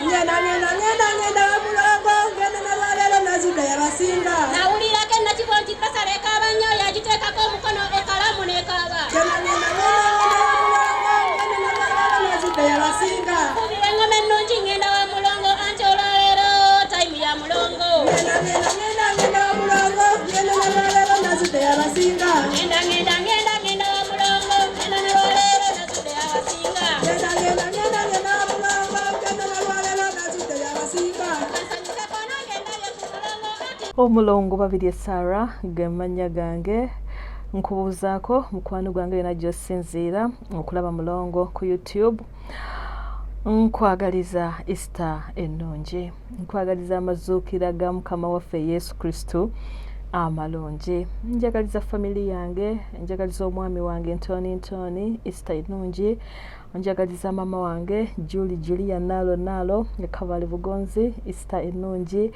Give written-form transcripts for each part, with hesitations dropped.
Ngenda, ngenda, ngenda, ngenda wa Mulongo, ngenda na lwaleero nazudde yabasinga. Nawulirako enakibo nti basala ekaaba nnyo, yagiteekako omukono ekalamu n'ekaaba. Ngenda, ngenda, ngenda, ngenda wa Mulongo, ngenda na lwaleero nazudde yabasinga. Kubira engoma ennungi, ngenda wa Mulongo, anti olwaleero time ya Mulongo. Ngenda, ngenda, ngenda, ngenda wa Mulongo, ngenda na lwaleero nazudde yabasinga. Ngenda, ngenda, ngenda, ngenda wa Mulongo, ngenda na lwaleero nazudde yabasinga. Ngenda, ngenda, ngenda, ngenda wa Mulongo, ngenda na lwaleero nazudde yabasinga. Kansanyukeko nange ndabye ku Mulongo anti Omulongo Babirye Sarah ge mannya gange. Nkubuuzaako mukwano gwange yona gy'osinziira okulaba Mulongo ku YouTube. Nkwagaliza Easter ennungi, nkwagaliza amazuukira ga Mukama waffe Yesu Kristo amalungi. Njagaliza family yange, njagaliza omwami wange Ntoni Ntoni Easter ennungi, njagaliza maama wange Juli Julia Nalo Nalo Ekabali Bugonzi Easter ennungi,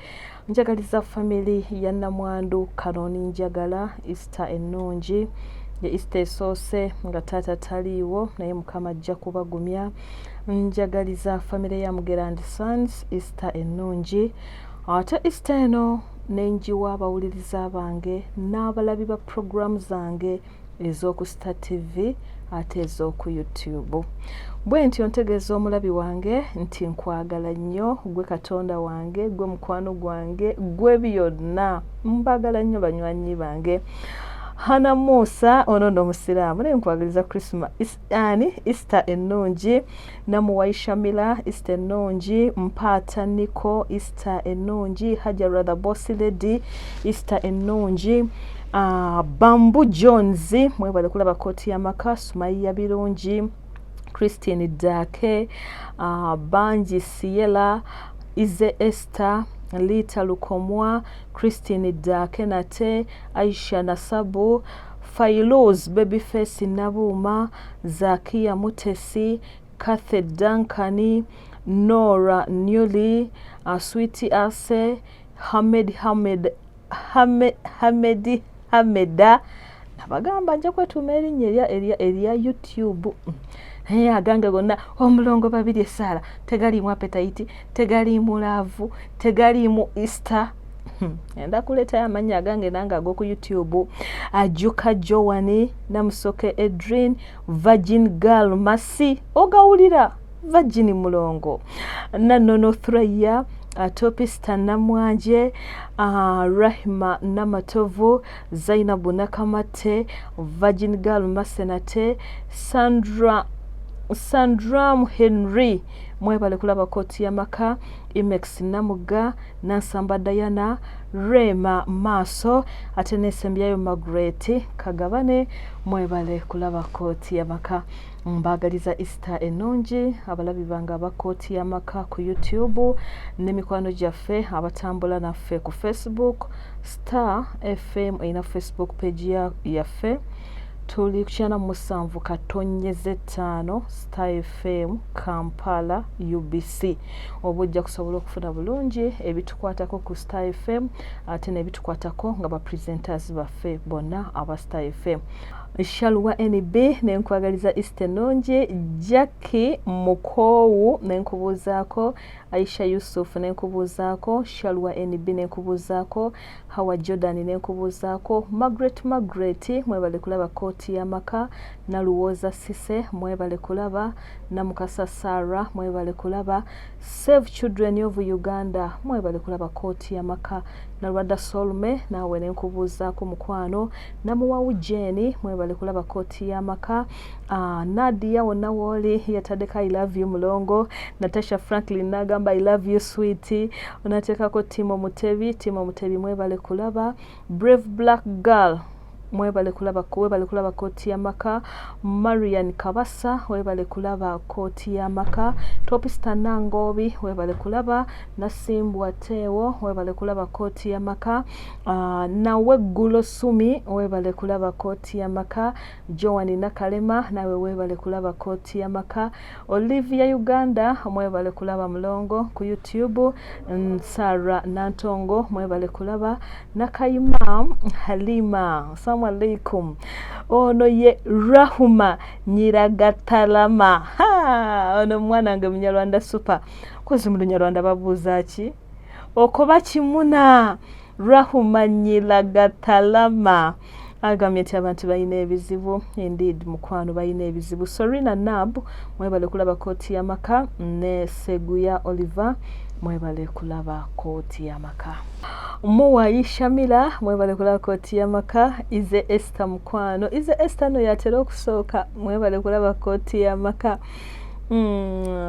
njagaliza family ya Namwandu Kanoni Njagala Easter ennungi. Ye Easter esoose nga taata taliiwo, naye Mukama ajja kubagumya. Njagaliza family ya Mugera and Sons Easter ennungi. Ate Easter eno nenjiwa abawuliriza bange n'abalabi ba programu zange ez'oku Star TV ate ez'oku YouTube. Bwe ntyo ntegeeza omulabi wange nti nkwagala nnyo, gwe Katonda wange, gwe mukwano gwange, gwe byonna. Mbagala nnyo banywanyi bange. Hana Musa ono nno omusiraamu, naye nkwagaliza Christmas ani Easter ennungi. Namuwaisha Mila, Easter ennungi. Mpaata Nico, Easter ennungi. Hajara the Boss Lady, Easter ennungi. Bambu Jones, mwebale kulaba Kooti y'Amaka. Sumaiya Birungi, Christine Dake, Bangi Siela, Ize Esther, Lita Lukomwa, Christine Dake nate, Aisha Nasabu, Failuz Babyface Nabuuma, Zakia Mutesi, Kathy Duncan, Nora Newly, Sweetie Ase, Hamed Hamed Hamed Hamedi Hameda. Nabagamba nja kwetuuma erinnya erya YouTube. Naye agange gonna Omulongo Babiri Esaala tegaliimu appetite, tegaliimu love, tegaliimu Easter. Enda kuleetayo amannya agange nange ag'oku YouTube. Ajuka Joani, Namusoke Edrin, Virgin Girl Masi, ogawulira Virgin Mulongo, Nanono Thuraya, Topista Namwanje, Rahima Namatovu, Zainabu Nakamate, Virgin Girl Masenate, Sandra Sandram Henry, mwebale kulaba Kooti y'Amaka, Imex Namuga, Nansamba Diana, Rema Maaso, ate nesembyayo Margaret Kagabane, mwebale kulaba Kooti y'Amaka. Mbagaliza Easter ennungi abalabi bange aba Kooti y'Amaka ku YouTube n'emikwano gyaffe abatambula naffe ku Facebook. Star FM erina Facebook page yaffe, tuli ku 97.5 Star FM Kampala UBC. Oba ojja kusobola okufuna bulungi ebitukwatako ku Star FM ate n'ebitukwatako nga bapresenters baffe bonna aba Star FM. Shalwa NB, nenkwagaliza Easter ennungi. Jackie Mukoowu, nenkubuuzaako. Aisha Yusuf, nenkubuuzaako. Shalwa NB, nenkubuuzaako. Hawa Jordan, nenkubuuzaako. Margaret Margaret, mwebale kulaba Kooti y'Amaka. Naluwooza Sise, mwebale kulaba. Namukasa Sarah, mwebale kulaba. Save Children of Uganda, mwebale kulaba Kooti y'Amaka. Nalwadda Solme, naawe nenkubuuzaako mukwano. Namuwawu Jeni, mwebale kulaba Kooti y'Amaka. Nadia wonna wooli yataddeko "I love you Mulongo". Natasha Franklin nagamba "I love you sweet". Onateekako Timo Mutebi, Timo Mutebi, mwebale kulaba. Brave Black Girl, mwebale kulaba, webale kulaba Kooti y'Amaka. Marian Kabasa, webale kulaba Kooti y'Amaka. Topista Nangobi, webale kulaba. Nasimbwa Teewo, webale kulaba Kooti y'Amaka. Nawe Ggulo Sumi, webale kulaba Kooti y'Amaka. Joan Nakalema, nawe webale kulaba Kooti y'Amaka. Olivia Uganda, mwebale kulaba Mulongo ku YouTube. Sara Nantongo, mwebale kulaba. Nakayima Halima. Someone Assalamu alaikum. Ono ye Rahuma Nyiragatalama. Ono mwana wange Munyarwanda super. Kozi mu Lunyarwanda babuuza ki? Okoba kimuna. Rahuma Nyiragatalama agambye nti abantu balina ebizibu. Indeed mukwano, balina ebizibu. Sorina Nab, mwebale kulaba Kooti y'Amaka, ne Seguya Oliver, mwebale kulaba Kooti y'Amaka. Muwayi Shamila, mwebale kulaba Kooti y'Amaka. Ize Esther mukwano, Ize Esther no yatera okusooka, mwebale kulaba Kooti y'Amaka.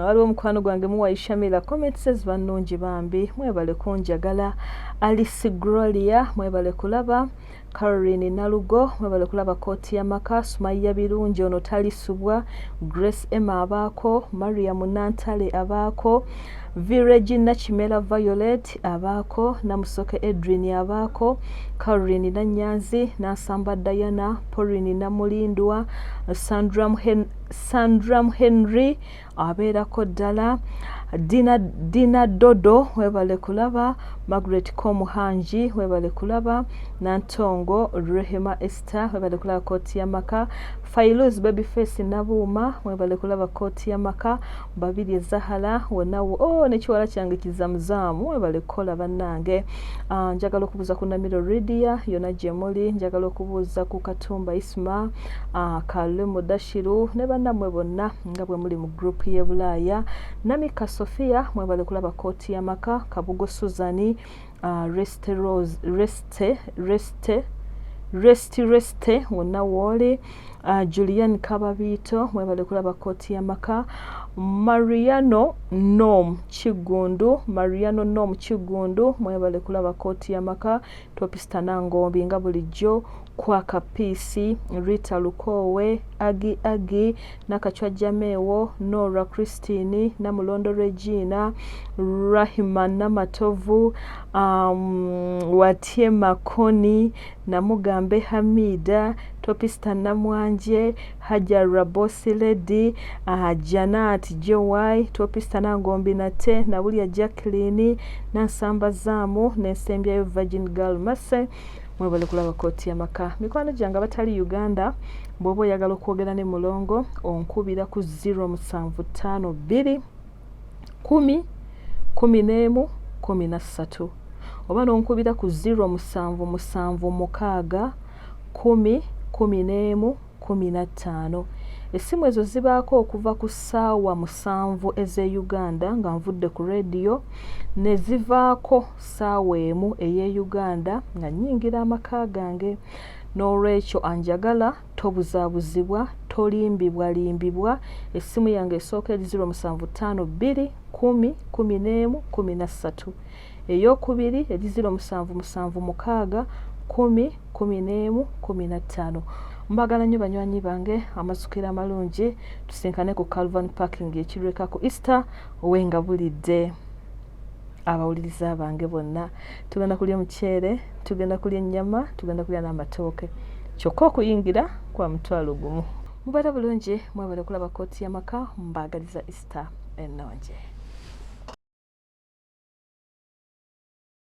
Waliwo omukwano gwange Muwayi Shamila, comments ziba nnungi bambi, mwebale kunjagala. Alice Gloria, mwebale kulaba. Caroline Nalugo, mwebale kulaba Kooti y'Amaka. Sumaiya Birungi, ono talisubwa. Grace Emma abaako, Mariam Nantale abaako, Viregina Kimera Violet abaako, Namusoke Edwin abaako, Caroline Nanyanzi, Nansamba Diana, Pauline Namulindwa, Sandra Henry abeerako ddala, Dina, Dina Dodo, webale kulaba. Margaret Komuhanji, webale kulaba. Nantongo Rehema Esther, webale kulaba Kooti y'Amaka. Failuz Babyface Nabuuma, webale kulaba Kooti y'Amaka. Babirye Zahala wonawo, oh, nekiwala kyange Kizamuzaamu, webale kukola bannange. Njagala okubuuza ku Namiro Ridia yonna gye muli, njagala okubuuza ku Katumba Isma, Kale Mudashiru ne bannammwe bonna nga bwe muli mu group y'e Bulaaya. Namika Sophia, mwebale kulaba Kooti y'Amaka. Kabugo Suzani, Reste Rose, Reste Reste Resti Reste wonna wooli. Julian Kababiito, mwebale kulaba Kooti y'Amaka. Mariano Nom Kigundu, Mariano Nom Kigundu, mwebale kulaba Kooti y'Amaka. Topista Nangombi nga bulijjo, Kwaka Peace, Rita Lukowe, Agi Agi, Nakachwa Jamewo, Nora Christine, Namulondo Regina, Rahima Namatovu, Watye Makoni, Namugambe Hamida, Topista Namwanje, Hajara Bossy Lady, Janat Joy, Topista Nangombi nate, Nabulya Jacqueline, Nansamba Zamu, n'ensembyayo Virgin Girl Mase, mwebale kulaba Kooti y'Amaka. Mikwano gyange abatali Uganda, bw'oba oyagala okwogera ne Mulongo, onkubira ku 0752 10 11 13, oba n'onkubira ku 0776 10 11 15. Essimu ezo zibaako okuva ku ssaawa 7 ez'e Uganda nga nvudde ku rediyo, ne zivaako ssaawa 1 ey'e Uganda nga nnyingira amaka gange. N'olwekyo anjagala, tobuzaabuzibwa, tolimbibwalimbibwa. Essimu yange esooka eri 0752 10 11 13, eyokubiri eri 0776 10 11 15. Mbagala nnyo banywanyi bange, amazukiro amalungi. Tusinkane ku Calvan Parking ekirweka ku Easter owengabulidde abawuliriza bange bonna. Tugenda kulya omuceere, tugenda kulya ennyama, tugenda kulya n'amatooke, kyokka okuyingira kwa 10,000. Mubeere bulungi, mwebale kulaba Kooti y'Amaka. Mbaagaliza Easter ennungi.